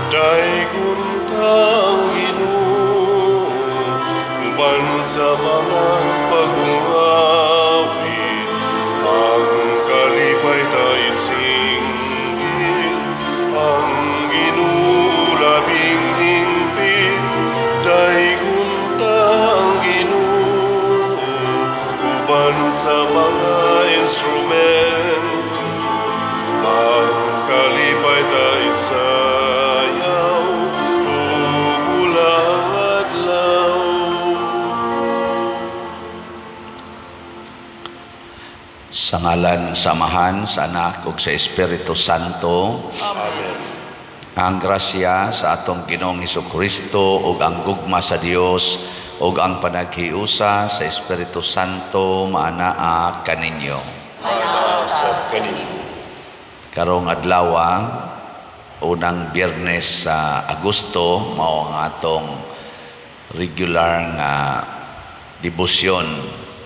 Daygon ta ang Ginoo uban sa mga bagong awit. Ang kalipay ta isinggit, ang Ginoo labing hingpit. Daygon ta ang Ginoo uban sa mga instrumento. Ang kalipay ta isayaw ug bulang adlaw. Sa ngalan sa Amahan, sa Anak ug sa Espiritu Santo. Amen. Ang grasya sa atong Ginoong Hesukristo ug ang gugma sa Dios ug ang panaghiusa sa Espiritu Santo maanaa kaninyo. Sa kaninyo. Karong adlaw, unang Biyernes sa Agosto, mao ang atong regular nga debosyon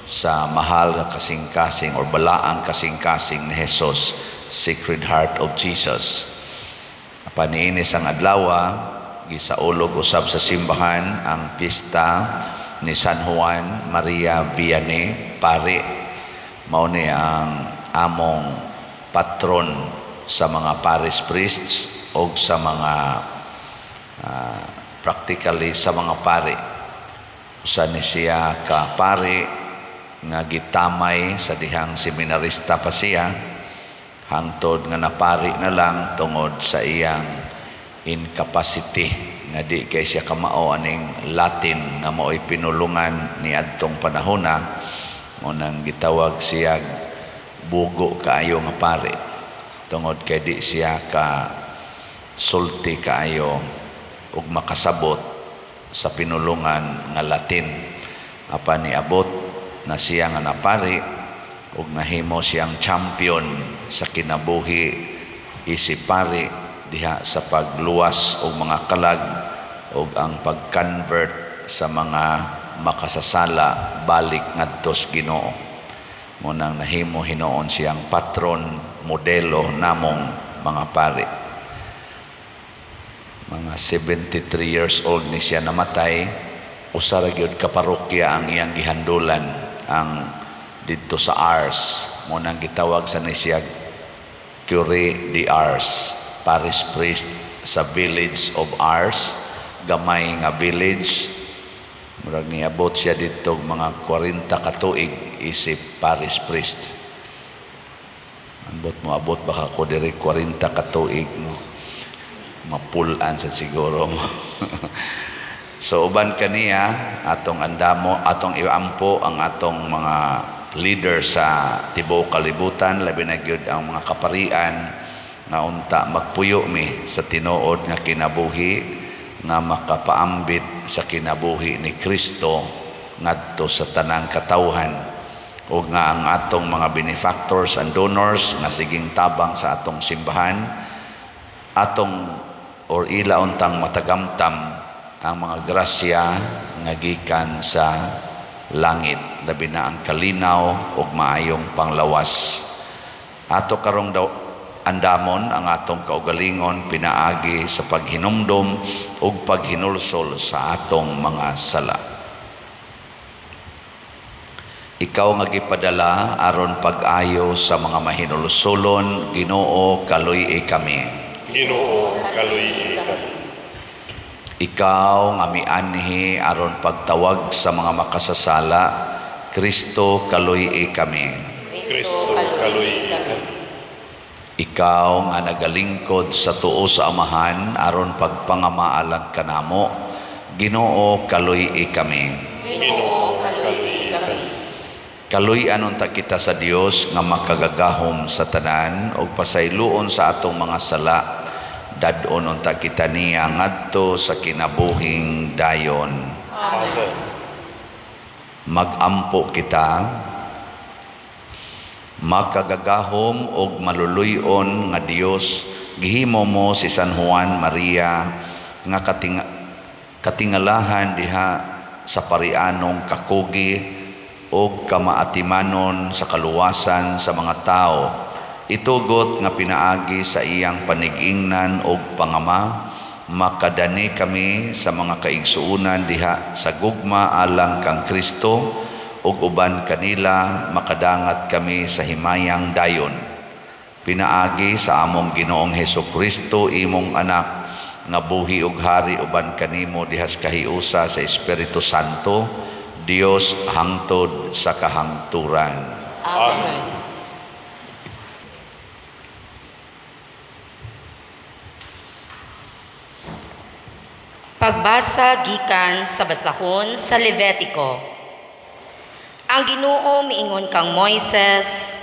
sa mahal nga kasing-kasing or balaang kasing-kasing ni Jesus, Sacred Heart of Jesus. Apan niini sang adlaw, gisaulog usab sa simbahan ang pista ni San Juan Maria Vianney, pari. Mao ni ang among patron sa mga parish priests o sa mga practically sa mga pari. Usa ni siya ka pari nga gitamay sa dihang seminarista pa siya hangtod nga napari na lang tungod sa iyang incapacity nga di kay siya kamao aning Latin nga mao'y pinulungan ni adtong panahona. Mao nang gitawag siya bugo kaayo nga pari tungod kay di siya ka sulti kaayo ug makasabot sa pinulungan nga Latin. Apan niabot na siya nga napari ug nahimo siyang champion sa kinabuhi isip pari diha sa pagluwas og mga kalag ug ang pag-convert sa mga makasasala balik ngadto sa Ginoo. Mao nang nahimo hinuon siyang patron, modelo namong mga pari. Mga 73 years old ni siya namatay. Usa ra gyud ka parokya ang iyang gihandulan, ang didto sa Ars. Mao nang gitawag sa ni siya Curé de Ars, parish priest sa village of Ars, gamay nga village. Murag niabot siya didto mga 40 ka tuig isip parish priest. Ambot mo abot baka ko diri 40 ka tuig, no? Mapulan sa siguro mo. So uban kaniya, atong andamo, atong iampo ang atong mga leader sa tibuok kalibutan, labi na gyud ang mga kaparian, nga unta magpuyo mi sa tinuod nga kinabuhi nga makapaambit sa kinabuhi ni Kristo ngadto sa tanang katawhan, ug nga ang atong mga benefactors and donors nga siging tabang sa atong simbahan, atong or ila untang matagamtam ang mga grasya nga gikan sa langit, labi na ang kalinaw ug maayong panglawas. Ato karong daw andamon ang atong kaugalingon pinaagi sa paghinumdom ug paghinulsol sa atong mga sala. Ikaw nga gipadala aron pag-ayo sa mga mahinulsolon, Ginoo, kaluy-i kami. Ginoo, kaluy-i kami. Ikaw nga mianhi aron pagtawag sa mga makasasala, Kristo, kaluy-i kami. Kristo, kaluy-i kami. Ikaw nga nagalingkod sa tuo sa Amahan aron pagpangamaalag kanamo, Ginoo, kaluy-i kami. Ginoo, kaluy-i kami. Kaluy-an unta kita sa Dios nga makagagahom sa tanan ug pasayloon sa atong mga sala. Dad-on unta kita niya ngadto sa kinabuhing dayon. Amen. Magampo kita. Makagagahom og maluluy-on nga Dios, gihimo mo si San Juan Maria nga katingalahan diha sa parianong kakugi og kamaatimanon sa kaluwasan sa mga tao. Itugot nga pinaagi sa iyang panigingnan og pangama, makadani kami sa mga kaigsuonan diha sa gugma alang kang Kristo ug uban kanila makadangat kami sa himayang dayon. Pinaagi sa among Ginoong Hesus Kristo, imong anak, nga buhi ug hari uban kanimo diha sa kahiusa sa Espiritu Santo, Dios hangtod sa kahangturan. Amen. Pagbasa gikan sa basahon sa Levitiko. Ang Ginoo miingon kang Moises,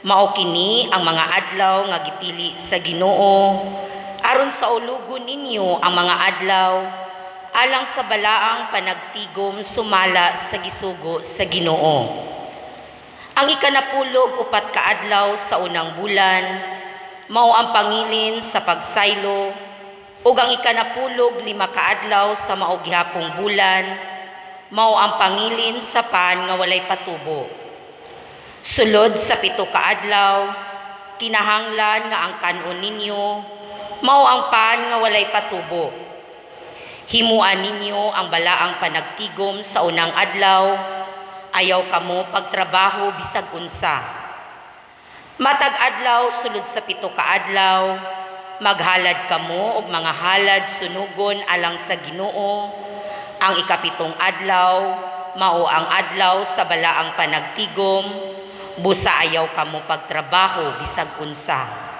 mao kini ang mga adlaw nga gipili sa Ginoo aron saulugon ninyo ang mga adlaw alang sa balaang panagtigom sumala sa gisugo sa Ginoo. Ang 14 ka adlaw sa unang bulan mao ang pangilin sa pagsaylo, ug ang 15 ka adlaw sa mao gihapong bulan mao ang pangilin sa pan nga walay patubo. Sulod sa 7 ka adlaw, kinahanglan nga ang kan-on ninyo mao ang pan nga walay patubo. Himuan ninyo ang balaang panagtigom sa unang adlaw, ayaw kamo pagtrabaho bisag unsa. Matag adlaw sulod sa 7 ka adlaw, maghalad kamo og mga halad sunugon alang sa Ginoo. Ang 7 adlaw mao ang adlaw sa balaang panagtigom, busa ayaw kamo pagtrabaho bisag unsa.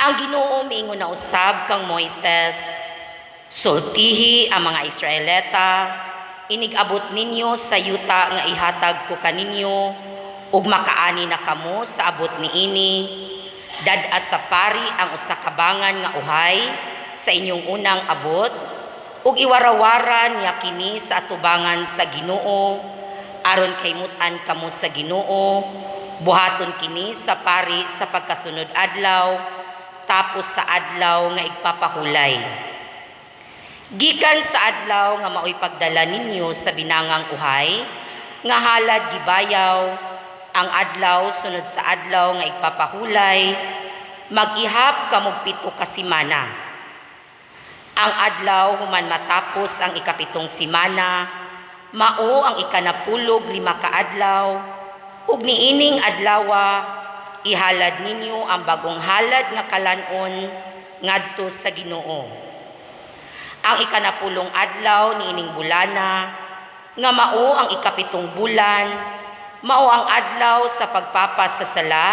Ang Ginoo miingon na usab kang Moises, sultihi ang mga Israelita, inig-abot ninyo sa yuta nga ihatag ko kaninyo, ug makaani na kamo sa abot niini. Dad-a sa pari ang usa ka bangan nga uhay sa inyong unang abot, ug iwarawara niya kini sa atubangan sa Ginoo, aron kaymutan kamo sa Ginoo. Buhaton kini sa pari sa pagkasunod adlaw, tapos sa adlaw nga igpapahulay. Gikan sa adlaw nga maoy pagdala ninyo sa binangang uhay, nga halad gibayaw, ang adlaw sunod sa adlaw nga igpapahulay, mag-ihap kamog 7 ka semana. Ang adlaw human matapos ang 7 semana, mao ang 15 ka adlaw, ug niining adlawa ihalad ninyo ang bagong halad nga kalan-on ngadto sa Ginoo. Ang 10 adlaw niining bulana, nga mao ang 7 bulan, mao ang adlaw sa pagpapas sa sala,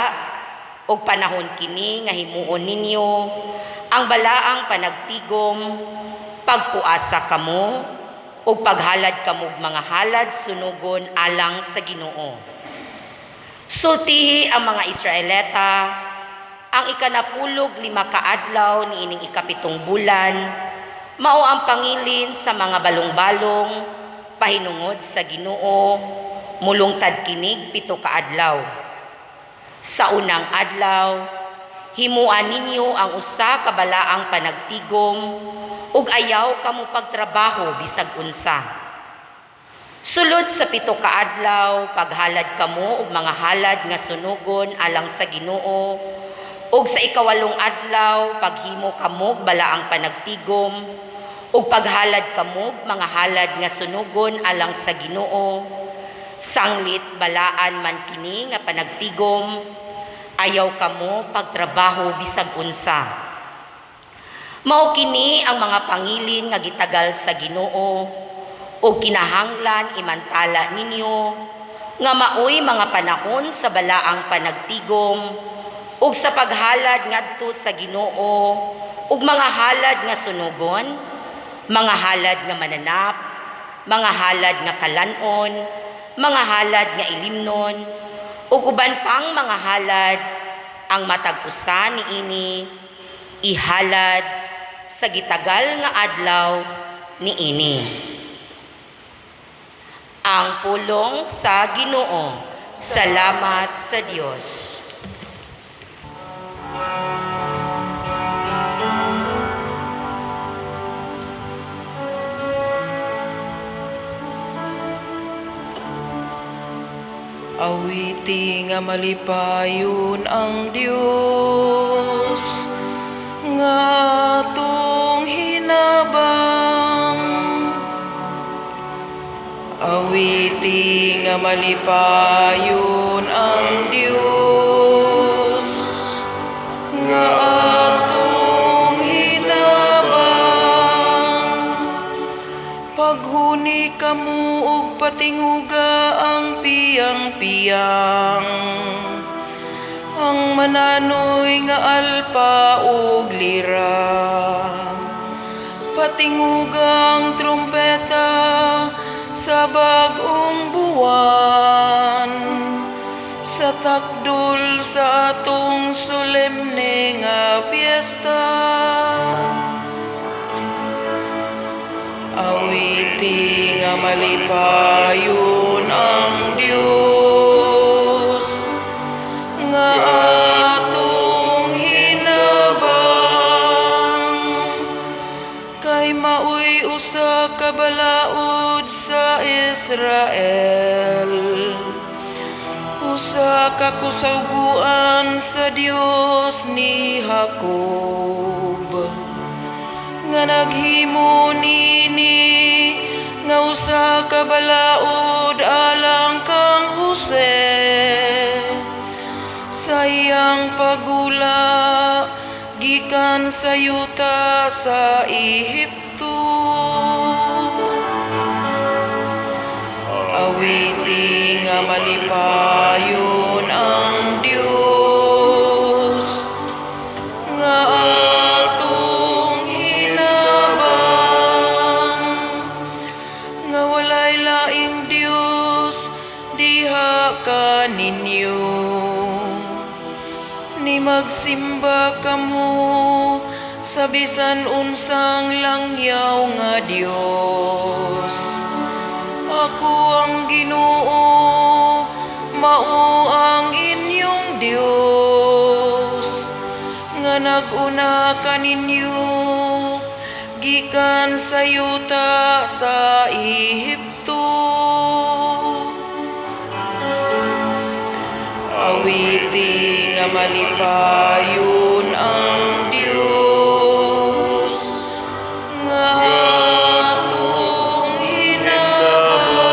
ug panahon kini nga himuon ninyo ang balaang panagtigom, pagpuasa kamo, ug paghalad kamog mga halad sunugon alang sa Ginoo. Sultihi ang mga Israelita, ang 15 ka adlaw niining 7 bulan, mao ang pangilin sa mga balong-balong, pahinungod sa Ginoo, mulungtad kinig 7 ka adlaw. Sa unang adlaw, himuan ninyo ang usa ka balaang panagtigom, ug ayaw kamo pagtrabaho bisag unsa. Sulod sa 7 ka adlaw, paghalad kamo og mga halad nga sunugon alang sa Ginoo, ug sa 8 adlaw paghimo kamo og balaang panagtigom, ug paghalad kamo og mga halad nga sunugon alang sa Ginoo. Sanglit balaan man kini nga panagtigom, ayaw kamo pagtrabaho bisag unsa. Mao kini ang mga pangilin nga gitagal sa Ginoo, ug kinahanglan imantala ninyo nga maoy mga panahon sa balaang panagtigom ug sa paghalad ngadto sa Ginoo ug mga halad nga sunugon, mga halad nga mananap, mga halad nga kalan-on, mga halad nga ilimnon, ug uban pang mga halad. Ang matag usa niini ihalad sa gitagal nga adlaw niini. Ang pulong sa Ginoo. Salamat sa Dios. Awiti nga malipayon ang Dios nga atong nga malipayon ang Dios nga atong hinabang. Paghuni kamo ug patinguga ang piyang-piyang, ang mananoy nga alpa ug lira. Patinguga ang trumpeta sa bag-ong buwan, sa takdol sa atong solemne nga piyesta. Awiti nga malipayon ang Dios nga atong hinabang, kay maoy usa ka balaod sa Israel, usa ka kusauguan sa Dios ni Jacob, nga naghimo niini nga usa ka balaod alang kang Jose sa iyang pagula gikan sa yuta sa Ehipto. Awiti nga malipayon ang Dios nga atong hinabang, nga walay laing Dios diha kaninyo. Ni magsimba kamo sa bisan unsang langyaw nga Dios, ako ang Ginoo, mao ang inyong Dios, nga nag-una kaninyo gikan sa yuta sa Ehipto. Awiti nga malipayon ang Dios nga atong hinabang.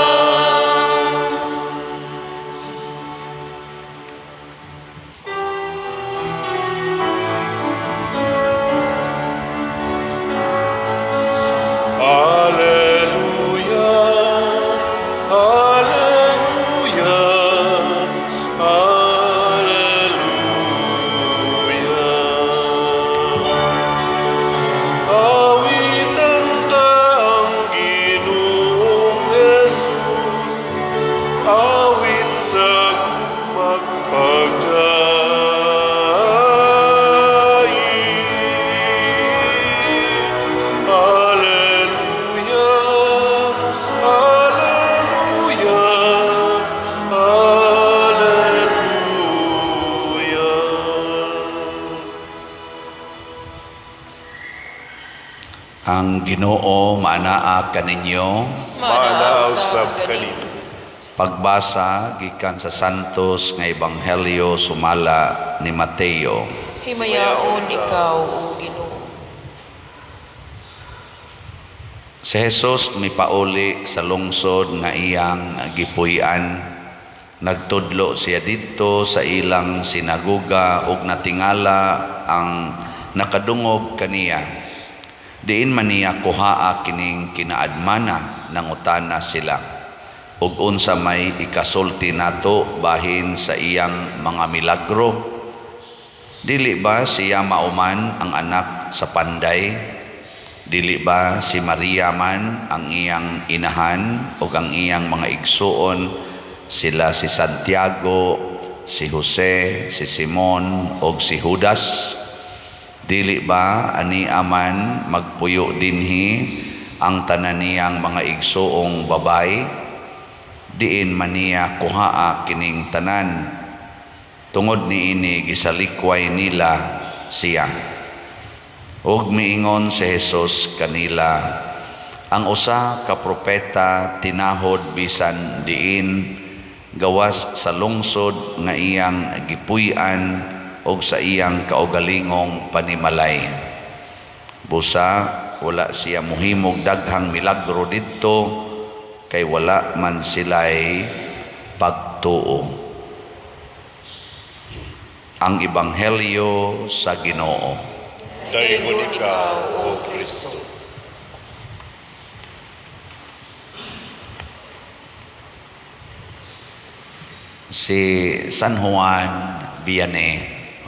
Alleluia, Alleluia, Alleluia. Awitan ta ang Ginoong Jesus, awit sa gugma'g pagdaig. Alleluia, Alleluia, Alleluia. Ang Ginoo maanaa kaninyo. Maanaa usab kanimo. Pagbasa gikan sa Santos nga Ebanghelyo sumala ni Mateo. Himayaon ikaw, O Ginoo. Si Jesus mipauli sa lungsod nga iyang gipuy-an. Nagtudlo siya didto sa ilang sinagoga ug natingala ang nakadungog kaniya. Diin man niya kuhaa kining kinaadmana, nangutana sila. Ug unsa may ikasulti nato bahin sa iyang mga milagro? Dili ba siya mao man ang anak sa panday? Dili ba si Maria man ang iyang inahan ug ang iyang mga igsuon sila si Santiago, si Jose, si Simon ug si Judas? Dili ba ani aman magpuyo dinhi ang tanan niyang mga igsuong babay? Diin man niya kuhaa kining tanan? Tungod niini gisalikway nila siya. Ug miingon si Jesus kanila, ang usa ka propeta tinahod bisan diin gawas sa lungsod nga iyang gipuy-an ug sa iyang kaugalingong panimalay. Busa wala siya mohimog daghang milagro didto kay wala man sila'y pagtuo. Ang Ebanghelyo sa Ginoo. Daygon ikaw, O Kristo. Si San Juan Vianney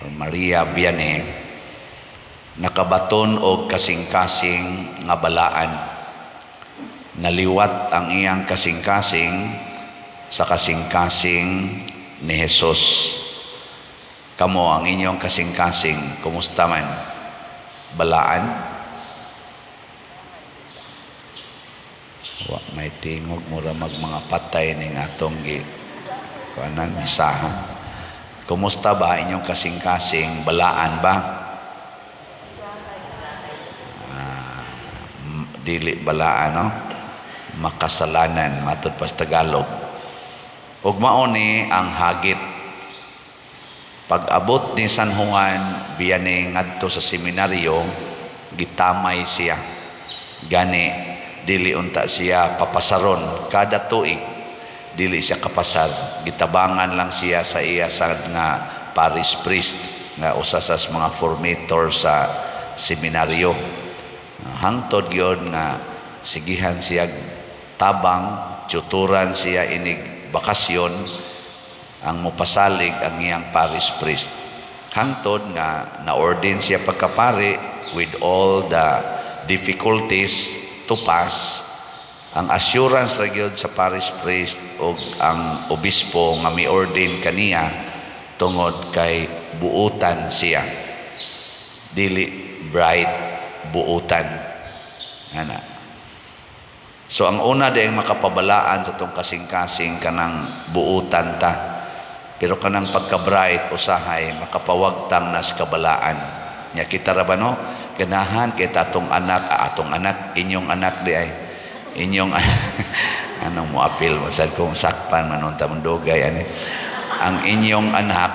or Maria Vianney nakabaton og kasing-kasing nga balaan. Naliwat ang iyang kasing-kasing sa kasing-kasing ni Jesus. Kamo ang inyong kasing-kasing, kumusta man? Balaan? Wa may tingog, mura mag mga patay ning atong gi kuanan misahan. Kumusta ba inyong kasing-kasing? Balaan ba? Dili balaan, no? Makasalanan matud pa sa Tagalog. Ug mao ni ang hagit. Pag-abot ni San Juan Vianney ngadto sa seminaryo, gitamay siya. Gani dili unta siya papasaron kada tuig. Dili siya kapasar, gitabangan lang siya sa iya sa nga parish priest nga usa sa mga formator sa seminaryo. Hangtod gyud nga sigihan siya tabang, tutoran siya inig bakasyon, ang mopasalig ang iyang parish priest. Hangtod nga na-ordain siya pagkapari with all the difficulties to pass. Ang assurance ra gyud sa parish priest og ang obispo nga mi-ordain kaniya tungod kay buutan siya. Dili bright, buutan. Ana. So ang una di ang makapabalaan sa tong kasing-kasing kanang buutan ta. Pero kanang pagka-bright usahay makapawagtang nas kabalaan. Nya kita ra ba, no? Ganahan kay atong anak, atong anak, inyong anak di ay inyong anong mo apil masad kung sakpan man unta dugay ani. Ang inyong anak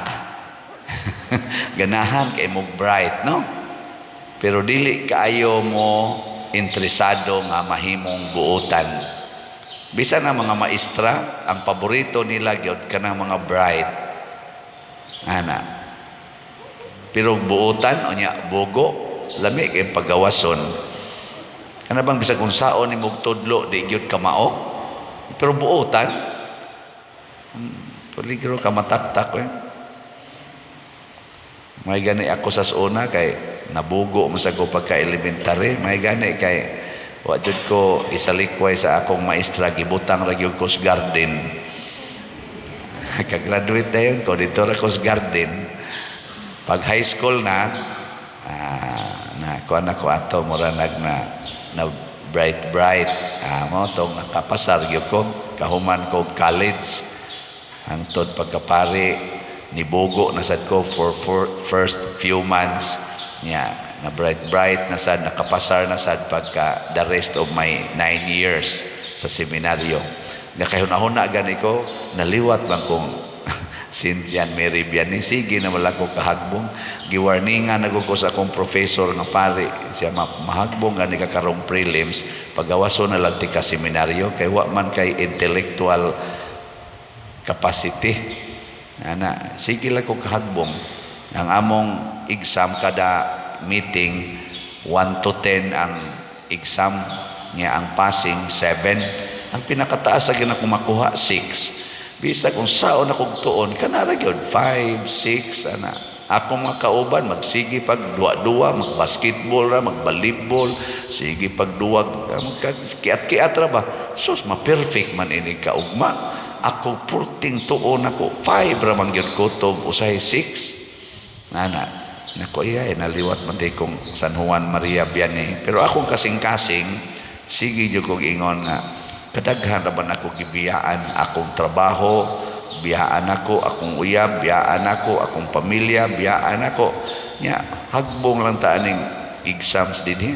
ganahan kay mo bright, no? Pero dili kaayo mo interesado nga mahimong buutan. Bisan ang mga maestra, ang paborito nila gyud kanang mga bright. Ana. Pero buutan unya bugo, lami kay pagawason. Kana bang bisag unsaon nimo tudlo di gyud ka mao? Pero buutan, peligro ka mataktak eh. May gani ako sa una kay nabugo man sa ko pagka elementary, may gani kay wa jud ko isalikway sa akong maestra, gibutang ra gyud ko sa garden. Ka-graduate dayon ko dito ra ko sa garden. Pag high school na, na kuan ako ato mura nag na, na bright bright, mo tong nakapasar gyud ko kahuman ko college hangtod pagkapari, nibugo na sad ko for first few months niya, na bright bright na sad, nakapasar na sad pagka the rest of my 9 years sa seminaryo. Nga kay hunahuna gani ko, naliwat man kong Saint John Mary Vianney, sige na wala ko kahagbong. Giwarningan na ko sa akong professor nga pare siya, mahagbong gani ka karong prelims, pagawaso na lang ti ka seminaryo kay wa man kay intellectual capacity. Ana, sige lang ko kahagbong. Ang among exam kada meeting, 1 to 10 ang exam niya, ang passing 7. Ang pinakataas sa gina ko makuha, 6. Bisag unsaon akong tuon, kanara gyud 5, 6, ana. Ako mga kauban magsige pag duwa-duwa, mag-basketball ra, mag-volleyball, sige pag duwag, kiat-kiat ra ba. Sus, ma-perfect man ini kaugma. Ako purting tuon ako, 5 ra man gyud kutob, usahay 6. Ana, nako iya, eh, naliwat man di kong San Juan Maria Vianney. Pero akong kasing-kasing, sige jud kong ingon nga, kadaghan ra man ako gibiyaan, akong trabaho, biyaan ako, akong uyab, biyaan ako, akong pamilya, biyaan ako. Nya, hagbong lang ta aning exams dinhi.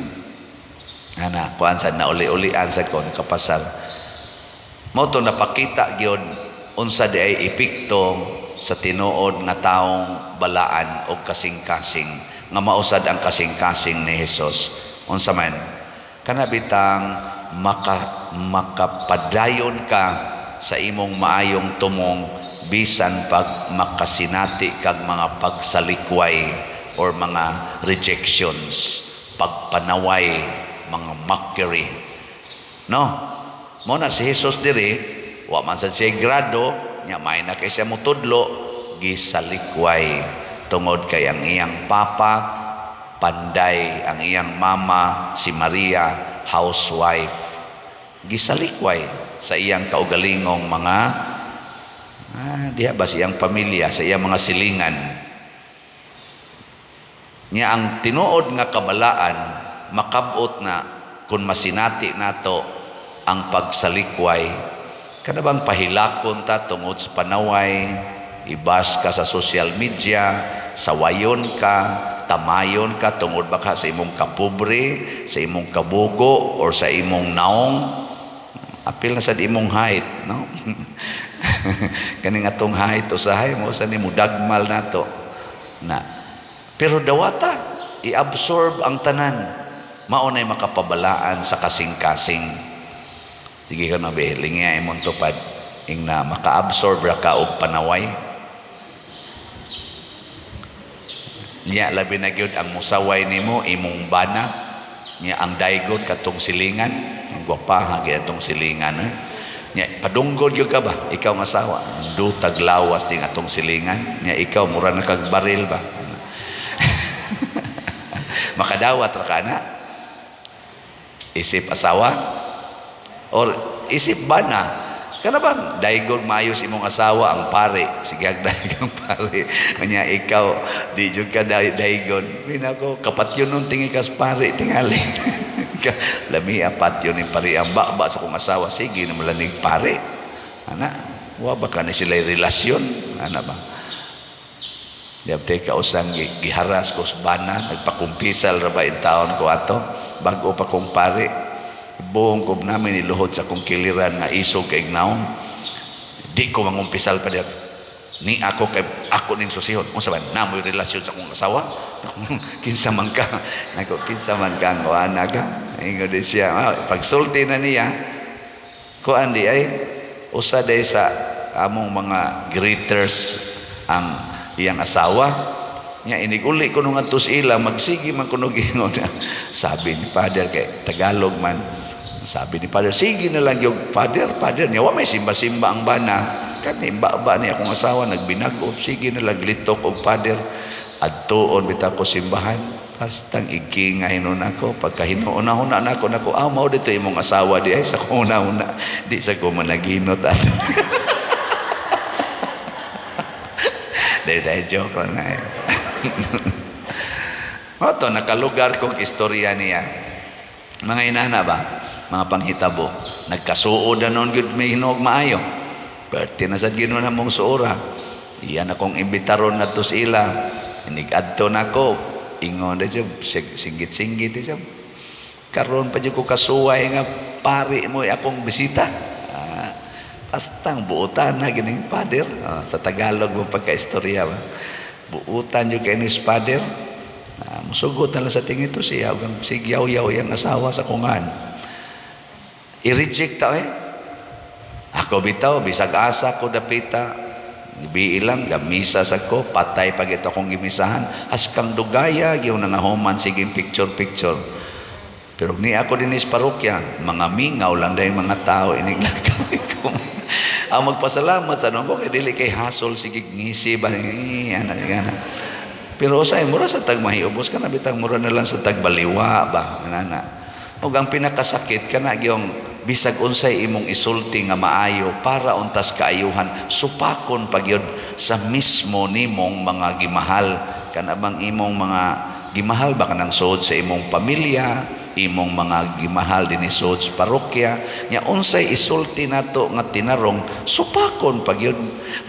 Ana, kuan sa nauli-ulian sa ko nakapasar. Mao to napakita gyud unsa di ay epekto sa tinuod nga taong balaan o kasing-kasing nga mausad ang kasing-kasing ni Jesus. Unsa man? Kana bitang makapadayon ka sa imong maayong tumong bisan pag makasinati kag mga pagsalikway or mga rejections, pagpanaway, mga mockery. No? Mao na si Jesus diri, wa man sad siya grado, nya may na kay siya mutudlo, gisalikway tungod kay ang iyang papa panday, ang iyang mama si Maria housewife. Gisalikway sa iyang kaugalingong mga diha ba sa iyang pamilya, sa iyang mga silingan. Nya ang tinuod nga kabalaan makabot na kung masinati nato ang pagsalikway, kana bang pahilakon ta tungod sa panaway, i-bash ka sa social media, sawayon ka, tamayon ka tungod baka sa imong kapobre, sa imong kabugo, or sa imong naong, apil na sa imong height, no? Kaning atong height usahay mo sa nimo dagmal nato na. Pero dawata, i-absorb ang tanan. Mao nay makapabalaan sa kasing-kasing. Sige ka na be, lingiya imong tupad ing na maka-absorb ra ka og panaway. Niya labi na gyud ang musaway nimo imong bana, niya ang daygon katong silingan, ang gwapaha gyud atong silingan. Eh? Niya padunggod gyud ka ba ikaw nga asawa, dutag lawas ding atong silingan, niya ikaw mura na kag baril ba. Makadawat ra ka na. Isip asawa or isip bana. Kana bang daygon maayos imong asawa ang pare, sige ag daygon pare. Unya ikaw di jud ka daygon. Minako kapatyon nun tingi kas pare tingali. Lami apat yun ni pare ang baba sa kong asawa, sige na malanig pare. Ana, wa ba ka ni sila relasyon? Ana ba? Diabte kausang giharas ko sa bana, nagpakumpisal ra ba in taon ko ato, bag-o pa kong pare. Buong ko namin niluhod sa kong kiliran nga isog kay naong. Di ko mangumpisal pa diyan. Ni ako kay ako ning susihon. Unsa ba namoy relasyon sa akong asawa? Kinsa man ka? Nako kinsa man ka ang ana ka? Ingon di siya. Pagsulti na niya, kuan di ay usa day sa among mga greeters ang iyang asawa. Nya inig-uli ko nung adto sa ila, magsige man kuno gingon. Sabi ni Father kay Tagalog man. Sabi ni Father, sige na lang yung Father, Father niya, wa may simba-simba ang bana. Kani ba ni akong asawa nagbinag-ob, sige na lang litok og Father. Adtuon bitaw ko simbahan. Bastang igkingay nun ako, pagka hinuuna-huna na ako, nako, mao dito imong asawa di ay sa kong una-una. Di sa ko managinot ato. Dahil tayo joke lang na eh. Oto, nakalugar kong istorya niya. Mga inana ba? Mga panghitabo. Nagkasuod na noon gud may hinuog maayo. Perti na sad Ginoo na mong suora. Iyan akong imbitaron na to sa ila. Inig-adto na ko. Ingon na siya, singgit-singgit siya. Karon pa jud ko kasuway nga pari mo akong bisita. Pastang buutan na gining father. Sa Tagalog mo pagka-istorya ba? Buutan jud kay ni father. Musugot na lang sa tingin to siya. Hanggang sigyaw-yaw yang asawa sa kungan. I-reject ta eh. Ako bitaw, bisag asa ko dapita. Biilang, gamisa sa ko, patay pag ito akong gimisahan. Haskang dugaya, giyaw na nga human, sige picture-picture. Pero ni ako din is parokya, mga mingaw lang dahil mga tao, iniglakaw ko. Ang magpasalamat sa nung ko, kay dili kay hasol, sige ngisi ba, ana, ana. Pero usay, mura sa tagmahiubos ka na, bitang mura na lang sa tagbaliwa ba, ana. Og ang pinakasakit, kana gyong bisag unsay imong isulti nga maayo para untas kaayuhan, supakon pagyud sa mismo nimong mga gimahal. Kana bang imong mga gimahal ba kanang suod sa imong pamilya, imong mga gimahal dinhi suod sa parokya, nya unsay isulti nato nga tinarong, supakon pagyud,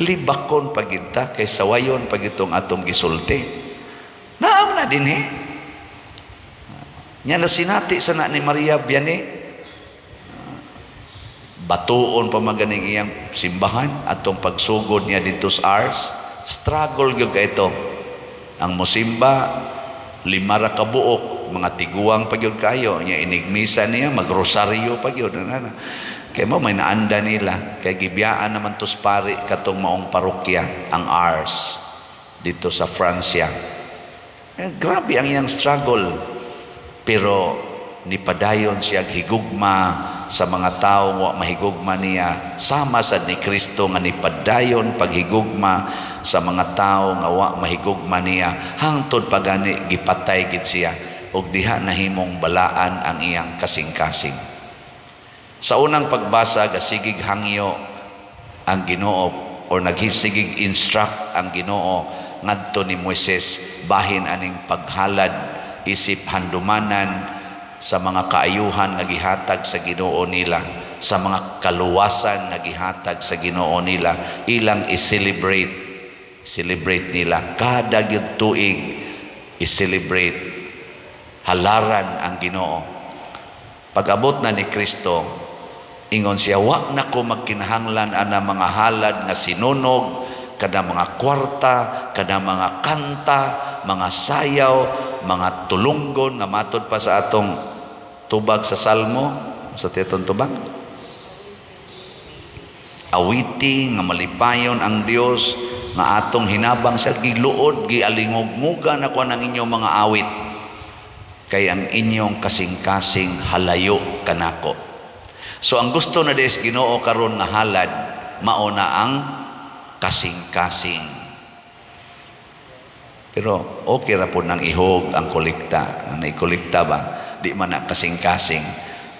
libakon pagyud ta kay sawayon pagyud tong atong gisulti. Naam na dinhi. Nya nasinati sa na ni Maria Vianney, batuon pa maganing iyang simbahan atong pagsugod niya dito sa Ars. Struggle gyud ka ito. Ang musimba 5 ra ka buok, mga tiguang pa gyud kayo. Nya inigmisa niya, magrosaryo pa gyud. Ana. Kay mo may naanda nila, kay gibiyaan naman tos pari katong maong parokya ang Ars dito sa Francia. Eh, grabe ang iyang struggle. Pero nipadayon siya higugma sa mga tao wa mahigugma niya, sama sad ni Kristo nga nipadayon paghigugma sa mga tao nga wa mahigugma niya hangtod pagani gipatay gid siya ug diha nahimong balaan ang iyang kasing-kasing. Sa unang pagbasa, gasigig hangyo ang Ginoo or naghisigig instruct ang Ginoo ngadto ni Moises bahin aning paghalad isip handumanan sa mga kaayuhan nga gihatag sa Ginoo nila, sa mga kaluwasan nga gihatag sa Ginoo nila, ilang i-celebrate. Celebrate nila kada gyud tuig, i-celebrate, halaran ang Ginoo. Pag-abot na ni Kristo, ingon siya, "Wa na ko magkinahanglan ana mga halad nga sinunog, kada mga kwarta, kada mga kanta, mga sayaw, mga tulunggon," nga matod pa sa atong tubag sa Salmo, sa titong tubag. Awiti nga malipayon ang Dios nga atong hinabang sa giluod, gialingugmuga na ko ng inyong mga awit kay ang inyong kasing-kasing halayo kanako. So ang gusto na des Ginoo karon nga halad mao na ang kasing-kasing. Pero okay ra po nang ihog ang kolekta. Ang naikolekta ba, di man na kasing-kasing.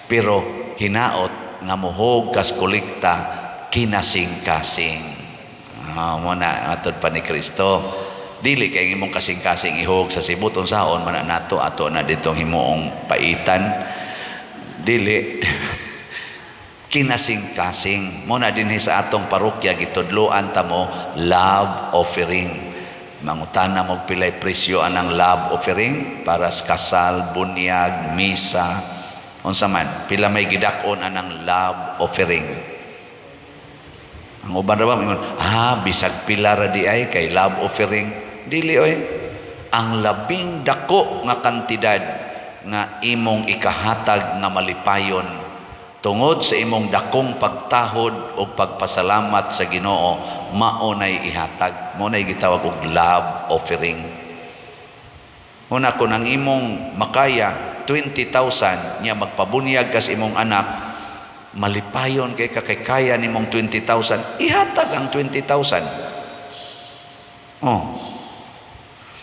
Pero hinaot nga muhog kas kolekta kinasing-kasing. Ah, mo na atod pa ni Kristo. Dili kay imong kasing-kasing ihog sa Sibot, unsaon man na nato, ato na ditong himuong paitan. Dili kinasing-kasing. Mo na dinhi sa atong parokya gitudloan ta mo love offering. Mangutana mo pilay presyo anang love offering para sa kasal, bunyag, misa, unsa man, pila may gidak-on anang love offering. Ang uban ra ba ingon, "Ah, bisag pila ra di ay kay love offering." Dili oy. Ang labing dako nga kantidad nga imong ikahatag nga malipayon tungod sa imong dakong pagtahod o pagpasalamat sa Ginoo, mao nay ihatag. Mao nay gitawag og love offering. Una, kung ang imong makaya 20,000 nya magpabunyag kas imong anak, malipayon kay ka kay kaya nimong 20,000, ihatag ang 20,000. Oh.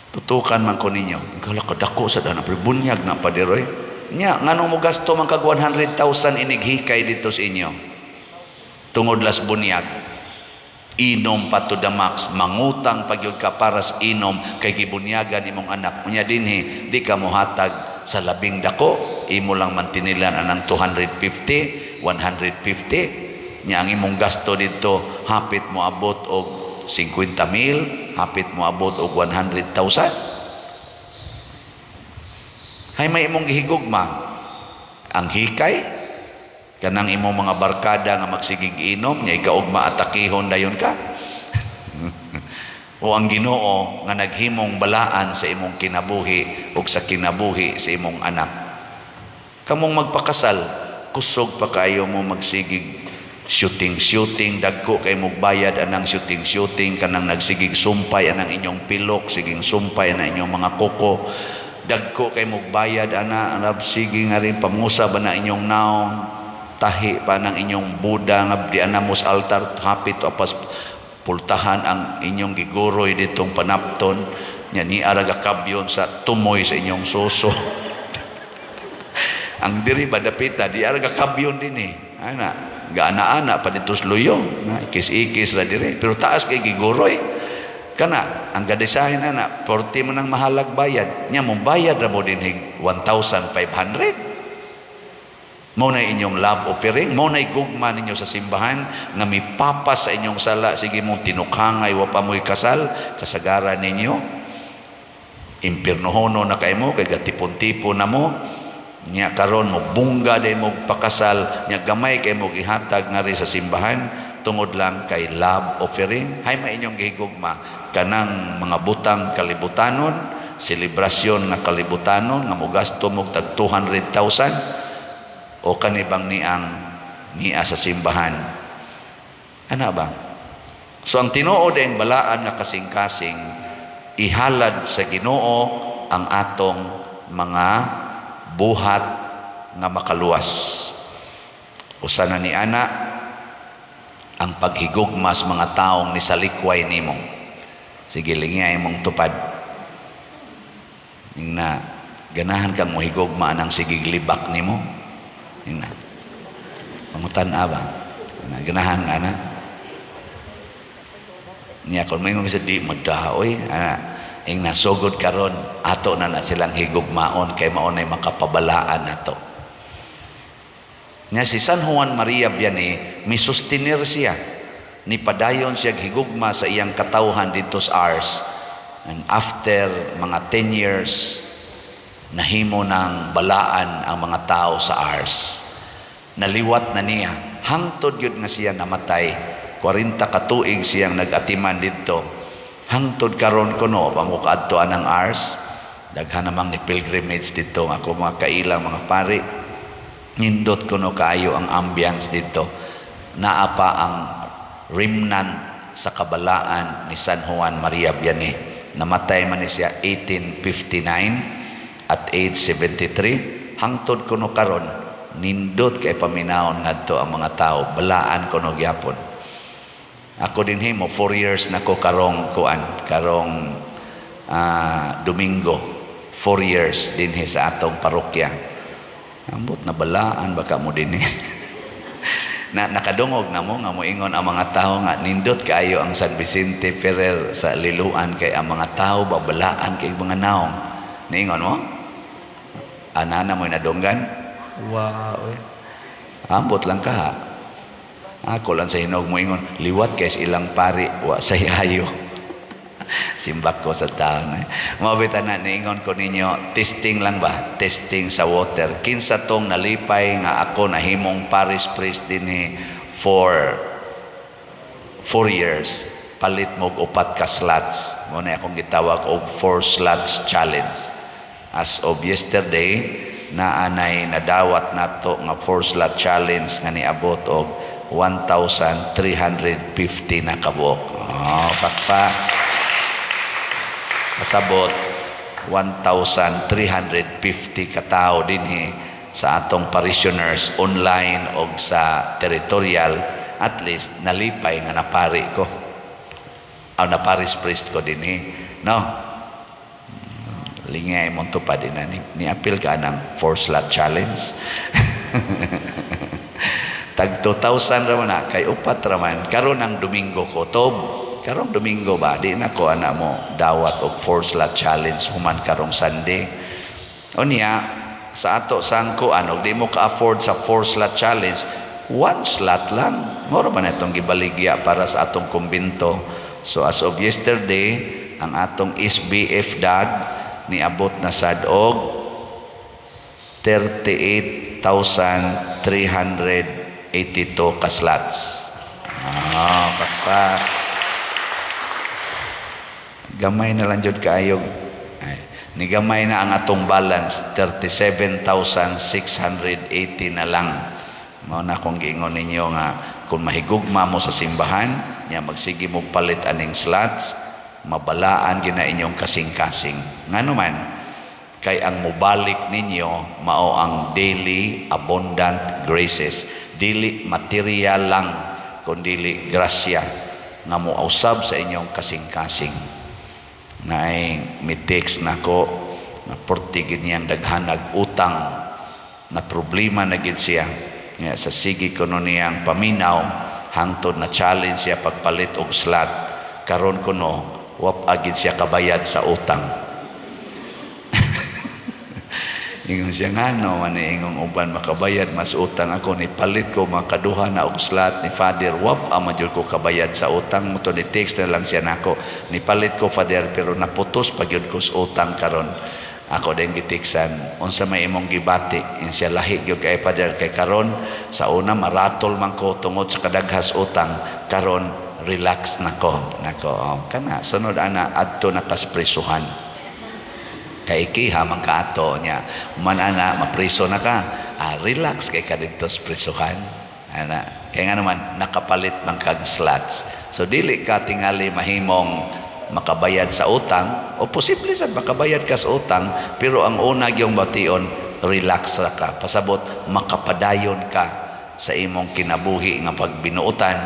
Tutukan man ko ninyo. Ikaw kadako sa dana, pero bunyag na pa diroy. Nya, nganong mo gasto man kag 100,000 inighikay dito sa inyo? Tungod las bunyag. Inom pa to the max, mangutang pa gyud ka para sa inom kay gibunyagan imong anak. Unya dinhi, di ka mohatag sa labing dako, imo lang mantinilan anang 250, 150. Nya ang imong gasto dito hapit mo abot og 50 mil, hapit mo abot og 100,000. Hay may imong gihigugma ang hikay, kanang imong mga barkada nga magsigig inom nya ikaugma atakihon dayon ka, o ang Ginoo nga naghimong balaan sa imong kinabuhi ug sa kinabuhi sa imong anak? Kamong magpakasal, kusog pa kayo mo magsigig shooting shooting, dagko kay mong bayad anang shooting shooting, kanang nagsigig sumpay anang inyong pilok, siging sumpay anang inyong mga koko, dagko kay mong bayad ana anab, sige nga rin pamungusab na inyong naong, tahi pa ng inyong Buda nga di anamos altar, hapit apas pultahan ang inyong giguroy ditong panapton nya ni araga kabyon sa tumoy sa inyong suso. Ang diri ba dapita di araga kabyon din eh, ana gaana-ana pa dito sa luyo na ikis-ikis ra diri, pero taas kay giguroy. Kana ang gadisahin ana 40 man ang mahalag bayad nya, mo bayad ra mo dinhi 1,500. Mo na inyong love offering, mo na gugma ninyo sa simbahan nga mipapas sa inyong sala, sige mong tinukhangay wa pa mo'y kasal, kasagaran ninyo. Impirnohono na kay mo, kay gatipon-tipon na mo, nya karon mo bungga din mo pakasal, nya gamay kay mo gihatag nga rin sa simbahan, tungod lang kay love offering. Hay ma inyong gihigugma kanang mga butang kalibutanon, selebrasyon nga kalibutanon, nga mogasto mo tag 200,000, o kanibang ni ang Nia sa simbahan. Ana ba? So ang tinuod ang balaan nga kasing-kasing, ihalad sa Ginoo ang atong mga buhat nga makaluwas. Usa na ni ana ang paghigugma sa mga taong nisalikway nimo. Sige, lingay mong tupad. Ingna, ganahan kang mohigugma anang sigig libak nimo. Ingna. Pangutan-a ba? Ingna, ganahan ka na. Niya kung may sa di madaoy, ana, ingna sugod karon ato na na silang higugmaon kay mao nay makapabalaan nato. Nya si San Juan Maria Vianney, misustenir siya. Ni padayon siya higugma sa iyang katawhan didto sa Ars. And after mga 10 years, nahimo ng balaan ang mga tao sa Ars. Naliwat na niya. Hangtod yun nga siya namatay. 40 ka tuig siyang nag-atiman didto. Hangtod karon kuno pamukaadto anang Ars. Daghan namang ni pilgrimage didto ako mga kailang mga pari. Nindot kuno kaayo ang ambience didto. Naa pa ang remnant sa kabalaan ni San Juan Maria Vianney. Namatay man ni siya 1859 at age 73. Hangtod kuno karon nindot kay paminawon ngadto ang mga tao, balaan kuno gyapon. Ako din himo 4 years na ko karong kuan, karong Domingo, 4 years dinhi sa atong parokya. Ambot na balaan baka mo dinhi. Na nakadungog na mo nga moingon ang mga tao nga nindot kaayo ang San Vicente Ferrer sa Liloan kay ang mga tao babalaan kay mga naong. Niingon mo? Ana na mo'y nadunggan? Wow. Eh. Ambot lang ka ha. Ako lang sa hinog mo ingon, liwat kay sa ilang pari, wa say ayo. Simbak ko sa taon. Eh. Mabita na, niingon ko ninyo, testing lang ba? Testing sa water. Kinsa tong nalipay nga ako nahimong parish priest dinhi for 4 years, palit mo og upat ka slots. Mao na akong gitawag og four slots challenge. As of yesterday, naanay nadawat nato nga four slot challenge nga niabot og 1,350 na kabuok. Oh, pakpak. Pasabot 1,350 katao dinhi sa atong parishioners online o sa territorial, at least nalipay nga napari ko. Aw, na parish priest ko dinhi. No? Lingay mo to pa din na ni apil ka ng four slot challenge. Tag 2,000 raman na kay upat raman karon ang Domingo ko tob. Karong Domingo ba di na ko ana mo dawat og four slot challenge human karong Sunday. Unya sa ato sang kuan, og di mo ka-afford sa four slot challenge, one slot lang. Mao ra man itong gibaligya para sa atong kumbinto. So as of yesterday, ang atong SBF dag niabot na sad og 38,382 ka slots. Ah, pakpak. Gamay na lang jud kaayo. Ay, nigamay na ang atong balance, 37,680 na lang. Mao na akong giingon ninyo nga kung mahigugma mo sa simbahan, nya magsige mo palit aning slots, mabalaan gina inyong kasing-kasing. Ngano man, kay ang mobalik ninyo mao ang daily abundant graces, dili material lang kundi grasya nga mousab sa inyong kasing-kasing. Naay mi-text nako na porti gid niyang daghanag utang na problema na gid siya. Nga sa sige kuno niyang paminaw hangtod na challenge siya pagpalit og slot, karon kuno wap agid siya kabayad sa utang. Ingon siya, ngano man ni ingong uban makabayad mas utang ako, ni palit ko makaduha na og slot ni Father, wap ama jud ko kabayad sa utang mo to. Ni text na lang siya nako, ni palit ko, Father, pero naputos pa gyud ko sa utang karon. Ako din gitiksan, unsa may imong gibati? In siya, lahi gyud kay Father, kay karon sa una maratol man ko tungod sa kadaghas utang, karon relax na ko. Nako, oh, kana sunod ana adto na kasprisuhan kay ikiha man kaato niya man ana mapriso na ka, ah, relax kay ka didto sa prisuhan. Ana, kaya nga naman nakapalit man kag slots. So dili ka tingali mahimong makabayad sa utang o posible sad makabayad ka sa utang, pero ang una gyung bation, relax ra ka, pasabot makapadayon ka sa imong kinabuhi nga pagbinuotan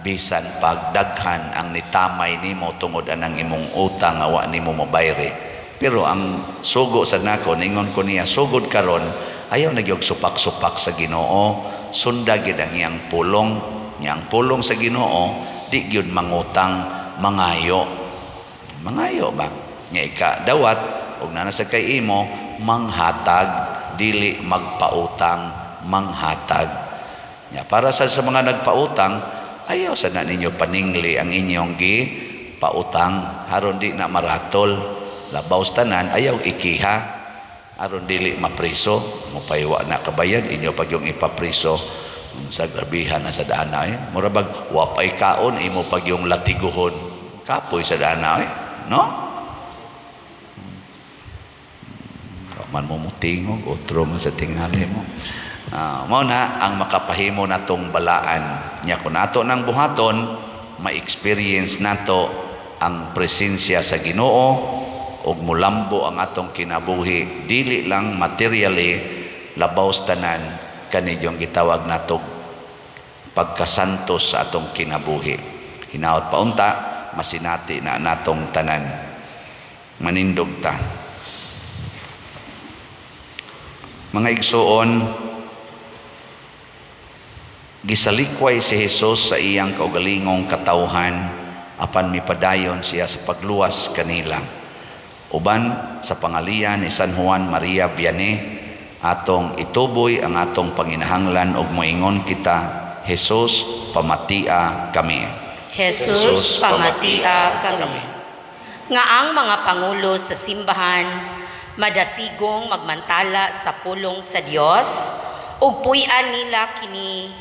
bisan pagdaghan ang nitamay nimo tungod anang imong utang nga wa nimo mabayri. Pero ang sugo sa nako, ningon ko niya, sugod karon ayaw na gyud supak-supak sa Ginoo, sunda gyud ang iyang pulong. Nya ang pulong sa Ginoo, di gyud mangutang, mangayo. Mangayo ba? Nya ika dawat og naa sa kay imo, manghatag, dili magpautang, manghatag. Nya para sa mga nagpautang, ayaw sa na ninyo paningli ang inyong gi pautang aron di na maratol. Labaw sa tanan, ayaw ikiha aron dili mapriso. Mupaywa na kabayad inyo pag yung ipapriso. Sa grabihan na sa dana eh. Mura bag wa pay kaon imo pag yung latiguhon, kapoy sa dana eh, no? Wa man mo mutingog, otro man sa tingali mo. Mao na ang makapahimo natong balaan. Nya kun ato nang buhaton, ma-experience nato ang presensya sa Ginoo ug mulambo ang atong kinabuhi, dili lang materially, labaw sa tanan kanidyong gitawag natog pagkasantos sa atong kinabuhi. Hinaot paunta masinati na natong tanan. Manindog ta. Mga igsuon, gisalikway si Jesus sa iyang kaugalingong katawhan apan mipadayon siya sa pagluwas kanila. Uban sa pangalian ni San Juan Maria Vianney, atong ituboy ang atong panginahanglan ug moingon kita, Jesus, pamatia kami. Jesus, pamatia kami. Nga ang mga pangulo sa simbahan madasigong magmantala sa pulong sa Dios ug puy-an nila kini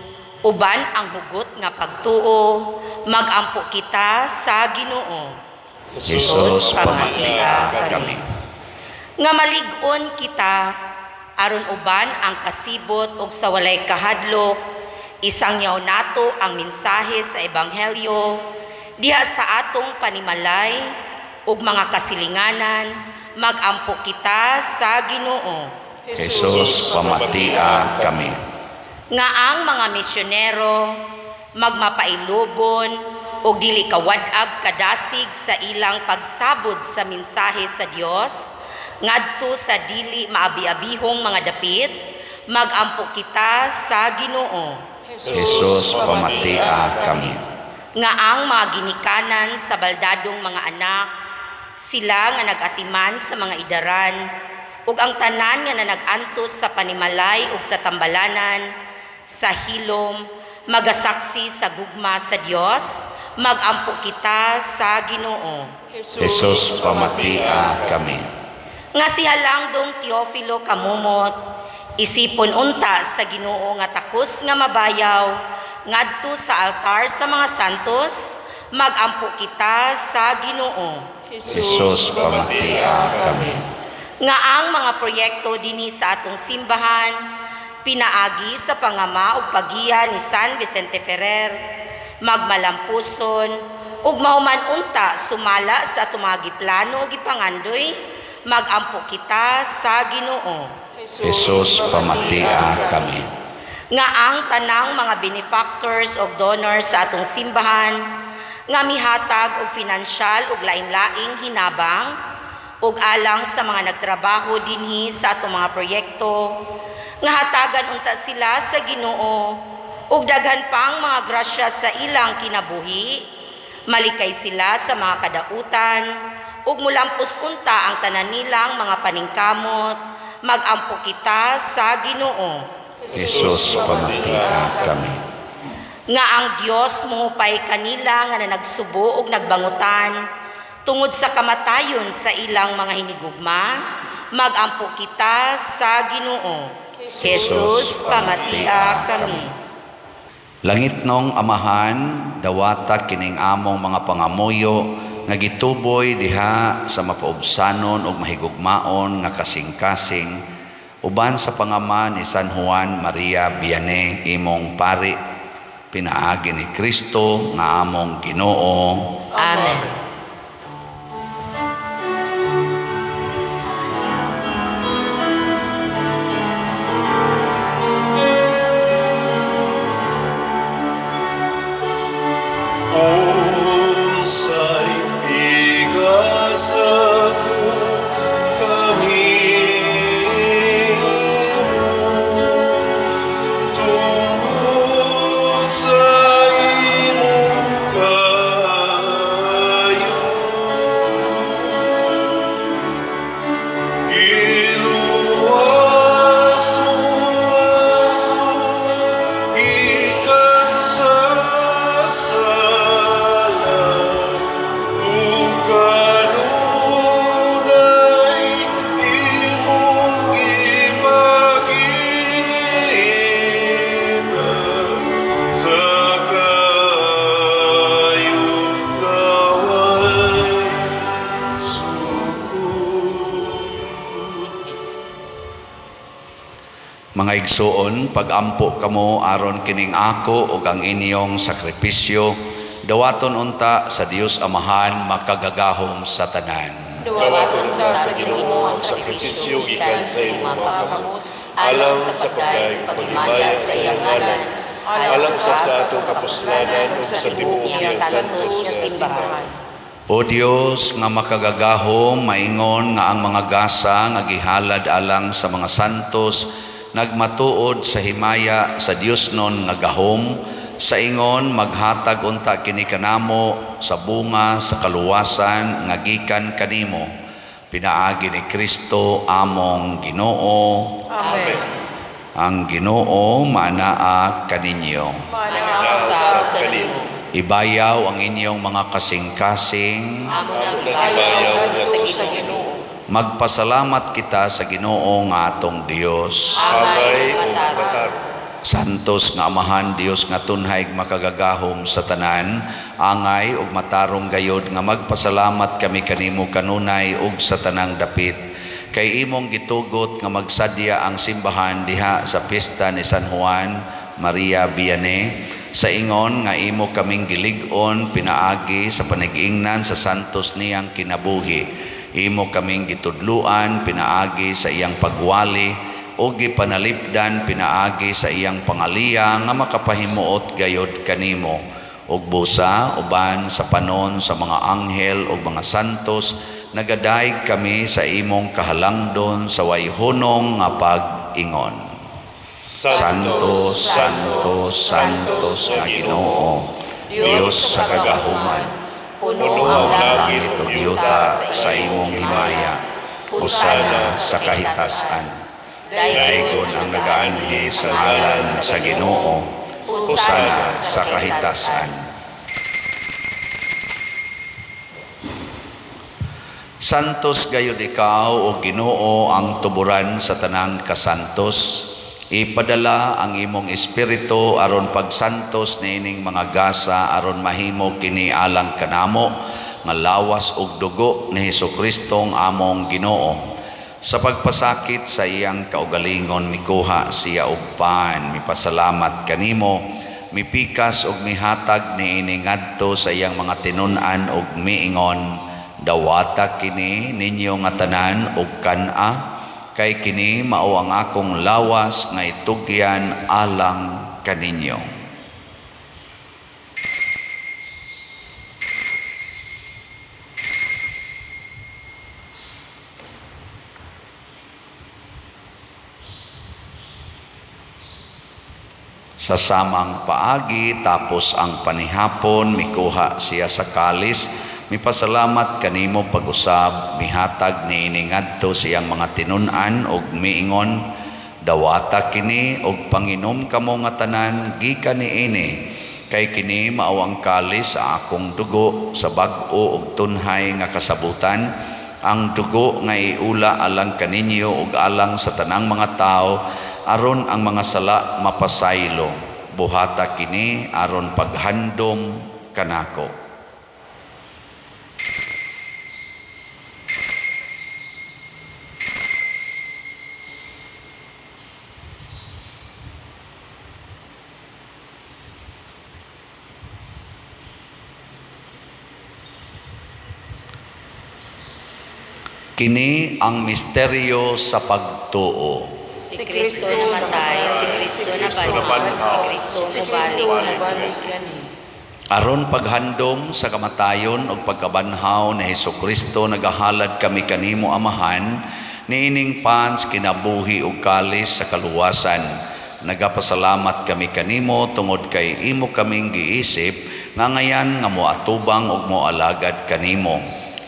uban ang hugot nga pagtuo, magampo kita sa Ginoo. Jesus, pamatia kami. Nga malig-on kita aron uban ang kasibot ug sa walay kahadlok isangyaw nato ang mensahe sa ebanghelyo diha sa atong panimalay ug mga kasilinganan, magampo kita sa Ginoo. Jesus, pamatia kami. Nga ang mga misyonero magmapailubon ug dili kawad-ag kadasig sa ilang pagsabod sa mensahe sa Dios ngadto sa dili maabi-abihong mga dapit, magampo kita sa Ginoo. Jesus, pamatia kami. Nga ang mga ginikanan sa baldadong mga anak, sila nga nag-atiman sa mga idaran, ug ang tanan nga nanag-antos sa panimalay ug sa tambalanan, sa hilom, magasaksi sa gugma sa Dios, magampo kita sa Ginoo. Jesus, pamatia kami. Nga si Halangdong Teofilo Camomot, isipon unta sa Ginoo nga takos nga mabayaw ngadto sa altar sa mga santos, magampo kita sa Ginoo. Jesus, pamatia kami. Nga ang mga proyekto dinhi sa atong simbahan pinaagi sa pangama ug paggiya ni San Vicente Ferrer, magmalampuson ug mahuman unta sumala sa atong mga giplano ug gipangandoy, magampo kita sa Ginoo. Jesus, pamatia kami. Nga ang tanang mga benefactors ug donors sa atong simbahan nga mihatag og finansyal ug lain-laing hinabang ug alang sa mga nagtrabaho dinhi sa atong mga proyekto, nga hatagan unta sila sa Ginoo ug daghan pang mga grasya sa ilang kinabuhi, malikay sila sa mga kadautan ug mulampos unta ang tanan nilang mga paningkamot, magampo kita sa Ginoo. Jesus, pamatia kami. Nga ang Dios mohupay kanila nga nanagsubo ug nagbangutan tungod sa kamatayon sa ilang mga hinigugma, magampo kita sa Ginoo. Jesus, pamatia kami. Langit nong Amahan, dawata kining among mga pangamuyo nga gituboy diha sa mapaubsanon ug mahigugmaon nga kasing-kasing Uban sa pangama ni San Juan Maria Vianney, imong pari, pinaagi ni Kristo nga among Ginoo. Amen. Unsay igasa ko kanimo tungod sa imong kaayo, giluwas mo ako gikan sa sala ug kanunay imong gipakita sa kaayo nga way sukod. Mga igsuon, pagampo kamo aron kining ako ug ang inyong sakripisyo dawaton unta sa Dios Amahan makagagahom sa tanan. Dawaton ta sa Ginoo ang sakripisyo gikan sa imong mga kamot, alang sa pagdayeg paghimaya sa iyang ngalan, alang sab sa atong kapuslanan ug sa tibuok niyang santos nga simbahan. O Dios nga makagagahom, maingon nga ang mga gasa nga gihalad alang sa mga santos nagmatuod sa himaya sa Dios nun nga gahom, sa ingon maghatag unta kini kanamo sa bunga sa kaluwasan nga gikan kanimo, pinaagi ni Kristo among Ginoo. Amen. Ang Ginoo maanaa kaninyo. Maanaa Sa Sa kanimo. Ibayaw ang inyong mga kasing-kasing. Amo nang Amo nang ibayaw ibayaw ngadto sa sa Ginoo. Ginoo. Magpasalamat kita sa Ginoo nga atong Dios. Angay Angay ug matarong. matarong. Santos nga Amahan, Dios nga tunhay makagagahom sa tanan, angay ug matarong gayod nga magpasalamat kami kanimo kanunay ug sa tanang dapit. Kay imong gitugot nga magsadya ang simbahan diha sa piyesta ni San Juan Maria Vianney, sa ingon nga imo kaming gilig-on pinaagi sa panag-ingnan sa santos niyang kinabuhi. Imo kaming gitudluan pinaagi sa iyang pagwali o gipanalipdan pinaagi sa iyang pangaliya nga makapahimuot gayod kanimo. Ug busa uban sa panon sa mga anghel ug mga santos, nagadayeg kami sa imong kahalangdon sa wayhunong nga pag-ingon. Santo, Santo, Santos nga Ginoo, Dios sa kagahuman, Puno ang langit ug yuta sa imong himaya. Hosana sa kahitasan. Daygon ang nagaanhi sa ngalan sa Ginoo. Hosana sa kahitasan. Santos gayud ikaw o Ginoo ang tuburan sa tanang kasantos. Ipadala ang imong espiritu aron pagsantos niining mga gasa aron mahimo kini alang kanamo nga lawas ug dugo ni Hesukristo ang among Ginoo. Sa pagpasakit sa iyang kaugalingon mikuha siya og pan, mipasalamat kanimo, mipikas og mihatag niini ngadto sa iyang mga tinun-an og miingon, dawata kini ninyo nga tanan og kan-a, kay kini mao ang akong lawas nga itugyan alang kaninyo. Sa samang paagi, tapos ang panihapon, mikuha siya sa kalis, mipasalamat kanimo pag-usab, mihatag niini ngadto siyang mga tinun-an og miingon, dawata kini og panginom kamo nga tanan gikan niini, kay kini mao ang kalis sa akong dugo sa bag-o og tunhay nga kasabutan, ang dugo nga iula alang kaninyo ug alang sa tanang mga tawo aron ang mga sala mapasaylo. Buhata kini aron paghandom kanako. Kini ang misteryo sa pagtuo. Si Kristo namatay, si Kristo nabanhaw, si Kristo Si Kristo mobalik. mobalik gani. Aron paghandom sa kamatayon ug pagkabanhaw ni Hesukristo, nagahalad kami kanimo, Amahan, niining pans kinabuhi ug kalis sa kaluwasan. Nagapasalamat kami kanimo tungod kay imo kaming giisip nga ngayan nga moatubang ug moalagad kanimo.